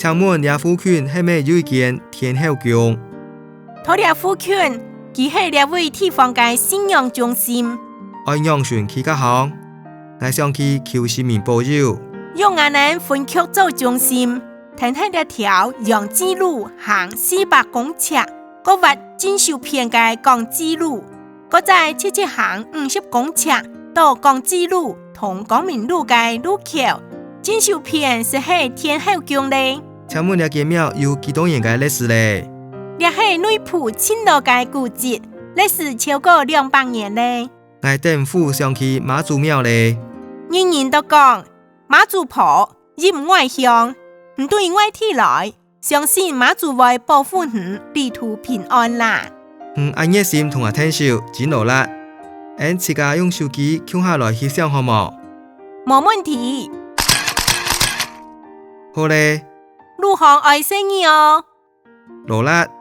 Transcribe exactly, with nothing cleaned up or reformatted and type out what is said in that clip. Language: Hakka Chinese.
請問這附近係毋係有一間天后宮？在這附近，佢係這位地方个信仰中心。愛仰般去較行？𠊎想去求神明保佑。用𠊎等分局做中心，跈等這條陽之路行四百公尺，過斡正手片个光之路，過再直直行五十公尺，到光之路同光明路个路口，正手片就係天后宮咧。請問這間廟有幾多年个歷史咧？這係內埔盡老个古蹟，歷史超過兩百年咧。𠊎等府想去媽祖廟咧。人人都講，媽祖婆入外鄉，你對外地來，相信媽祖會保護你旅途平安啦。你恁熱心同𠊎𢯭手，真勞力。𫣆自家用手機共下來翕相好無？無問題。好咧。路項愛細義哦。勞力。